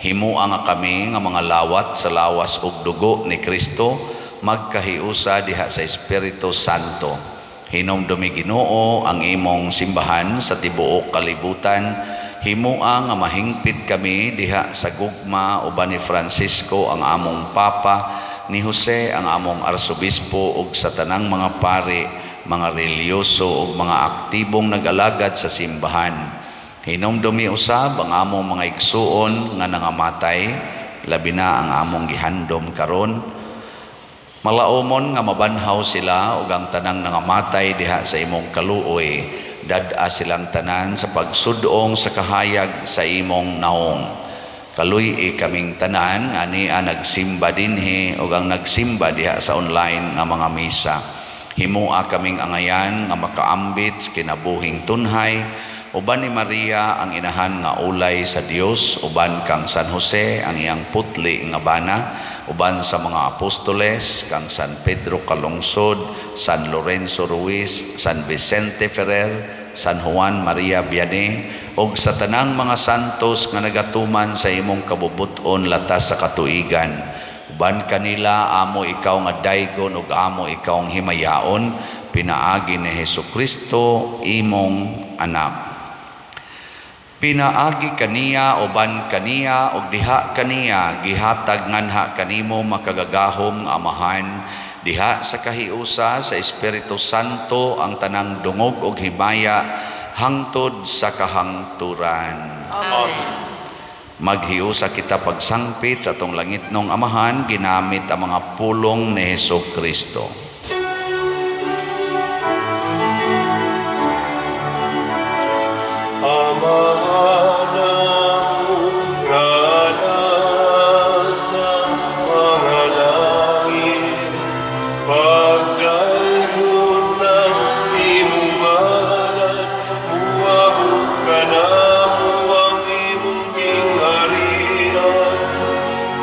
Himua nga kami nga mga lawat sa lawas ug dugo ni Kristo magkahiusa diha sa Espiritu Santo. Hinumdumi, Ginoo, ang imong simbahan sa tibuok kalibutan. Himua nga mahingpit kami diha sa gugma uban ni Francisco ang among Papa, ni Jose ang among Arsobispo ug sa tanang mga pari, mga relihiyoso ug mga aktibong nag-alagad sa simbahan. Hinumdumi usab ang among mga igsuon nga nangamatay, labi na ang among gihandom karon. Malaumon nga mabanhaw sila ug ang tanang nangamatay diha sa imong kaluoy. Dad-a silang tanan sa pagsudong sa kahayag sa imong naong. Kaluy-i kaming tanan nga ania nagsimba dinhi ug ang nagsimba diha sa online nga mga misa. Himua kaming angayan nga makaambit sa kinabuhing tunhay uban ni Maria ang inahan nga ulay sa Dios, uban kang San Jose ang iyang putli nga bana, uban sa mga apostoles, kang San Pedro Calungsod, San Lorenzo Ruiz, San Vicente Ferrer, San Juan Maria Vianney ug sa tanang mga santos nga nagatuman sa imong kabubut-on latas sa katuigan. Uban kanila amo ikaw nga daygon ug amo ikaw ang himayaon pinaagi ni Hesukristo imong anak. Pinaagi kaniya, uban kaniya ug diha kaniya, gihatag nganha kanimo, makagagahom nga Amahan, diha sa kahiusa sa Espiritu Santo, ang tanang dungog ug himaya hangtod sa kahangturan. Amen. Maghiusa kita pagsangpit sa atong langitnong Amahan ginamit ang mga pulong ni Hesus Kristo. Amahan namo nga nasa mga langit, pagdaygon ang imong ngalan, muabot kanamo ang imong gingharian,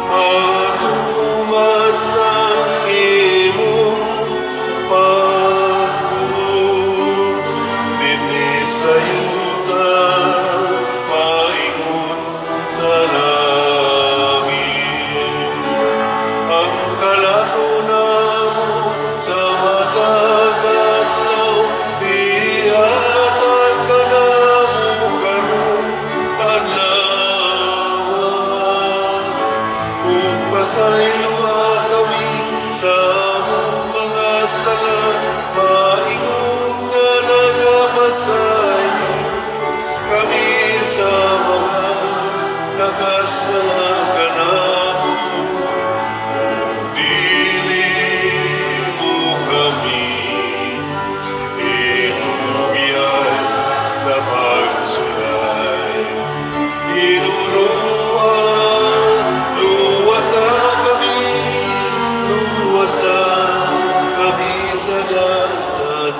matuman ang imong pagbuot dinhi sa yuta maingon sa langit. Ang kalanon namo sa matag adlaw ihatag kanamo karong adlaw. Ug pasayloa kami sa among mga sala maingon nga nagapasaylo kami sa mga nakasala kanamo. Dili mo kami itugyan sa pagsulay. Ginoo, luwasa kami, luwasa kami sa dautan.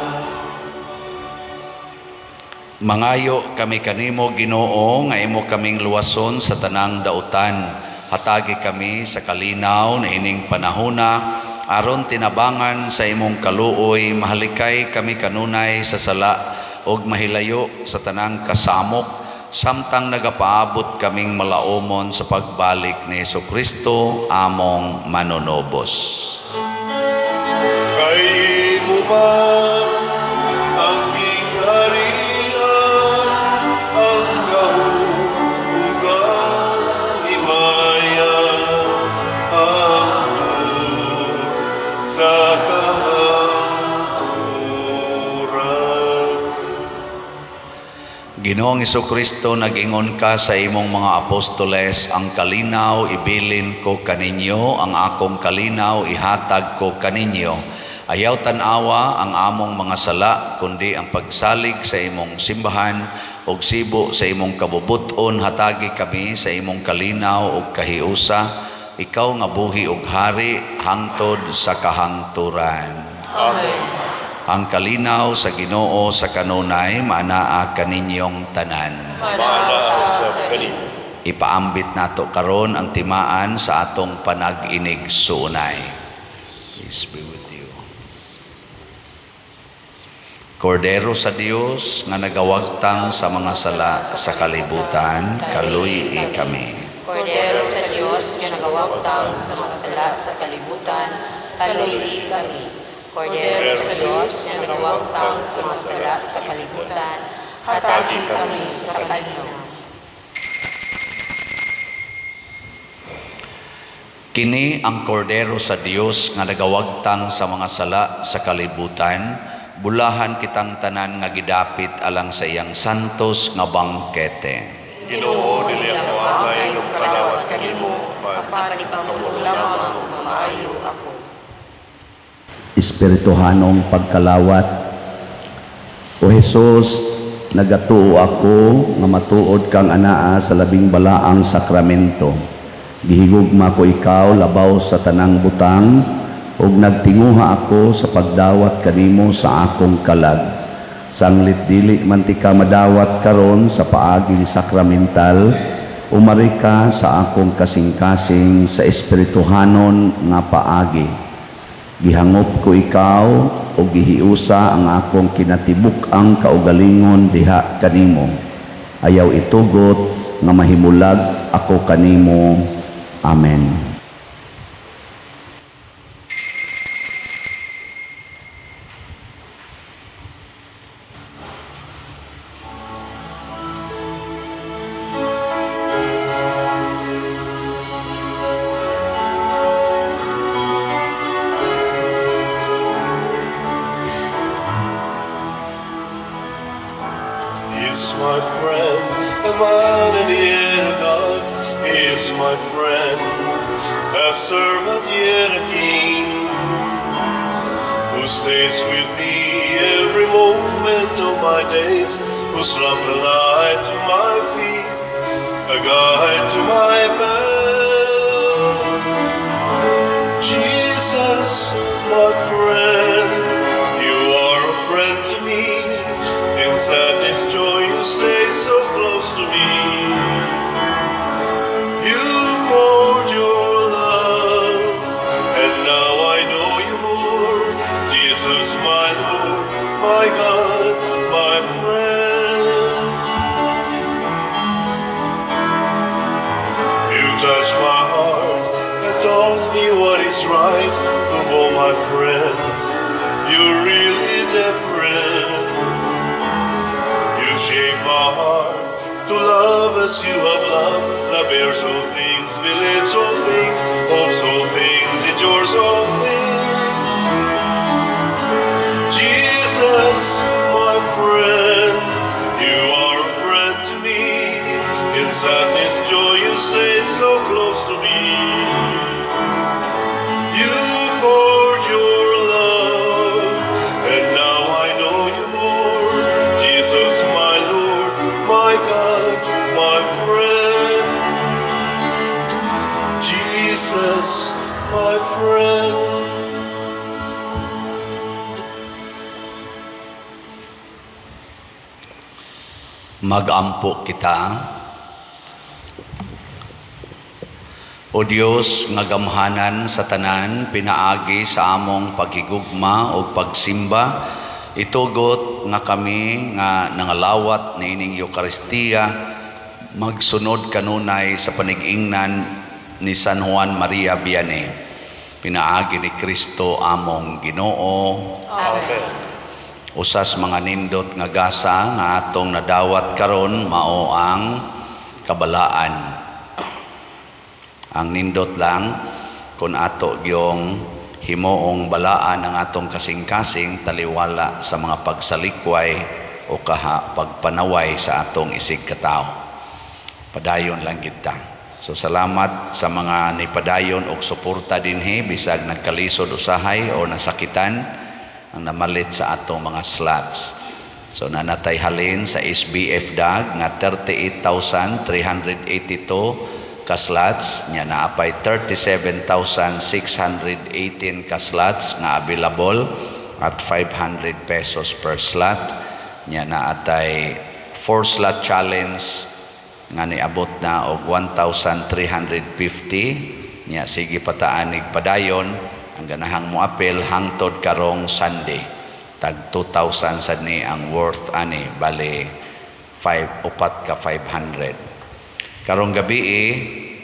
Mangayo kami kanimo, Ginoo, nga imo kaming luwason sa tanang dautan. Hatagi kami sa kalinaw na ining panahona aron tinabangan sa imong kaluoy mahalikay kami kanunay sa sala ug mahilayo sa tanang kasamok samtang nagapaabot kaming malaumon sa pagbalik ni Hesukristo among manunobos. Kay imo man ang gingharian, ang gahom ug ang himaya hangtod sa kahangturan. Ginoong Kristo, nag-ingon ka sa imong mga apostoles, "Ang kalinaw ibilin ko kaninyo, ang akong kalinaw ihatag ko kaninyo." Ayaw tan-awa ang among mga sala, kundi ang pagsalig sa imong simbahan, ug sibo sa imong kabubut-on hatagi kami sa imong kalinaw ug kahiusa. Ikaw nga buhi ug hari hangtod sa kahangturan. Amen. Ang kalinaw sa Ginoo sa kanunay maanaa kaninyong tanan. Maanaa sa kanimo. Ipaambit nato karon ang timaan sa atong panag-inig-suunay. Peace be with you. Kordero sa Dios nga nagawagtang sa mga sala sa kalibutan, kaluy-i kami. Kordero sa Dios nga nagawagtang sa mga sala sa kalibutan, kaluy-i kami. Kordero sa Dios nga nagawagtang sa mga sala sa kalibutan, hatagi kami sa kalinaw. Kini ang kordero sa Dios nga nagawagtang sa mga sala sa kalibutan, bulahan kitang tanan nga gidapit alang sa iyang santos nga bangkete. Ginoo, dili ako angay nga mokalawat kanimo, apan Apan ipamulong lamang ug mamaayo ako. Espirituhanong pagkalawat. O Hesus, nagatuo ako nga matuod kang anaa sa labing balaang sakramento. Gihigugma ko ikaw labaw sa tanang butang ug nagtinguha ako sa pagdawat kanimo sa akong kalag. Sanglit dili man tika madawat karon sa paaging sakramental, umari ka sa akong kasing-kasing sa espirituhanon nga paagi. Gihangop ko ikaw o gihiusa ang akong kinatibuk-ang kaugalingon diha kanimo. Ayaw itugot nga mahimulag ako kanimo. Amen. He is my friend, a man and yet a God. He is my friend, a servant yet a king, who stays with me every moment of my days, whose lamp a light to my feet, a guide to my path. Jesus, my friend, you are a friend to me. In sadness, joy, you stay so close to me. You poured your love, and now I know you more. Jesus, my Lord, my God, my friend. You touch my heart and taught me what is right. Of all my friends, you're really different. You shape my heart to love as you have loved. Love bears all things, believes all things, hopes all things, endures all things. Jesus, my friend, you are a friend to me. In sadness, joy, you stay so close to me. You poured your love, and now I know you more. Jesus, my Lord, my God, my friend. Jesus, my friend. Magampo kita. O Dios nga gamhanan sa tanan, pinaagi sa among paghigugma o pagsimba, itugot nga kami nga nangalawat niining Eukaristiya magsunod kanunay sa panig-ingnan ni San Juan Maria Vianney. Pinaagi ni Kristo among Ginoo. Amen. Usas mga nindot nga gasa nga atong nadawat karon mao ang kabalaan. Ang nindot lang kung ato gyong himuong balaan ang atong kasing-kasing taliwala sa mga pagsalikway o kaha pagpanaway sa atong isig katawo. Padayon lang kita. So salamat sa mga nipadayon og suporta dinhi bisag nagkalisod usahay o nasakitan ang namalit sa atong mga slots. So nanatay halin sa SBF DAG nga 38,382. ka slots. Nya naa pay 37,618 ka slots nga available at ₱500 per slot. Nya naa tay 4 slot challenge nga niabot na og 1,350. Nya sige pa ta anig padayon ang ganahang moapil hangtod karong Sunday. Tag 2,000 sad ni ang worth ani, bali 5 upat ka 500. Karong gabi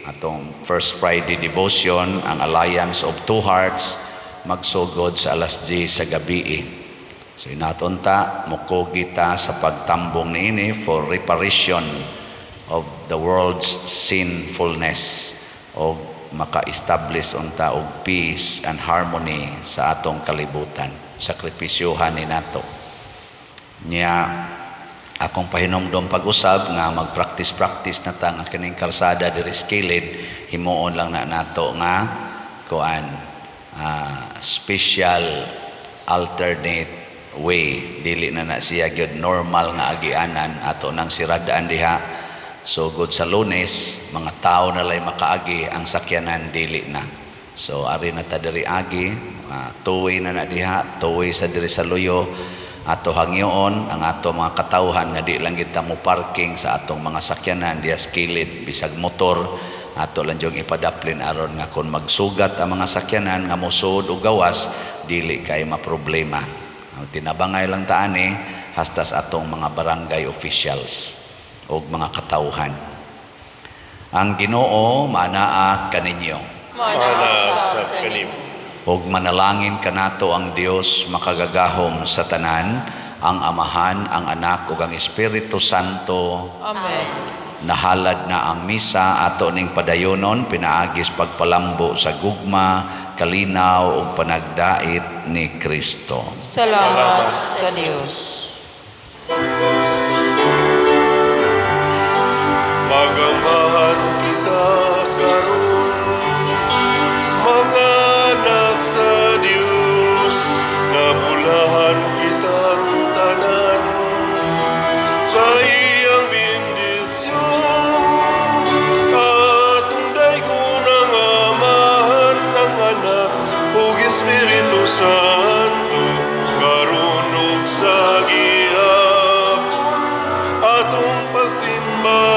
atong First Friday devotion, ang Alliance of Two Hearts, magsugod sa alas 10 sa gabi. So inaton ta mukugi ta sa pagtambong niini for reparation of the world's sinfulness o maka-establish unta og peace and harmony sa atong kalibutan. Sakripisyohan ni nato. Nya akong pahinomdom pag-usab nga mag-practice-practice na ta nga kining kalsada diri sa kilid, himuon lang na nato nga kuan, special alternate way. Dili na na siya gyud normal nga agianan. Ato nang siradaan diha sugod sa Lunes, mga tao na lay makaagi, ang sakyanan dili na. So ari na ta diri agi, tuwi na na diha, tuwi sa diri sa Luyo. Ato hangyoon ang ato mga katawhan nga di lang kita mo parking sa atong mga sakyanan diha sa kilid, bisag motor, ato lang yung ipadaplin aron nga kung magsugat ang mga sakyanan nga mosud o gawas, dili kay maproblema. Ang tinabangay lang ta ani hasta sa atong mga barangay officials o mga katawhan. Ang Ginoo maanaa kaninyo. Maanaa sab kanimo. Ug manalangin kanato ang Dios makagagahom sa tanan, ang Amahan, ang Anak ug ang Espiritu Santo. Amen. Nahalad na ang misa. Ato ning padayonon pinaagis pagpalambo sa gugma, kalinaw ug panagdait ni Kristo. Salamat sa Dios. Magambahan kita karon, mga anak sa Dios, nabulahan kitang tanan sa iyang bendisyon. Atong daygon ang Amahan, ang Anak ug Espiritu Santo, karon ug sa gihapon atong pagsimba.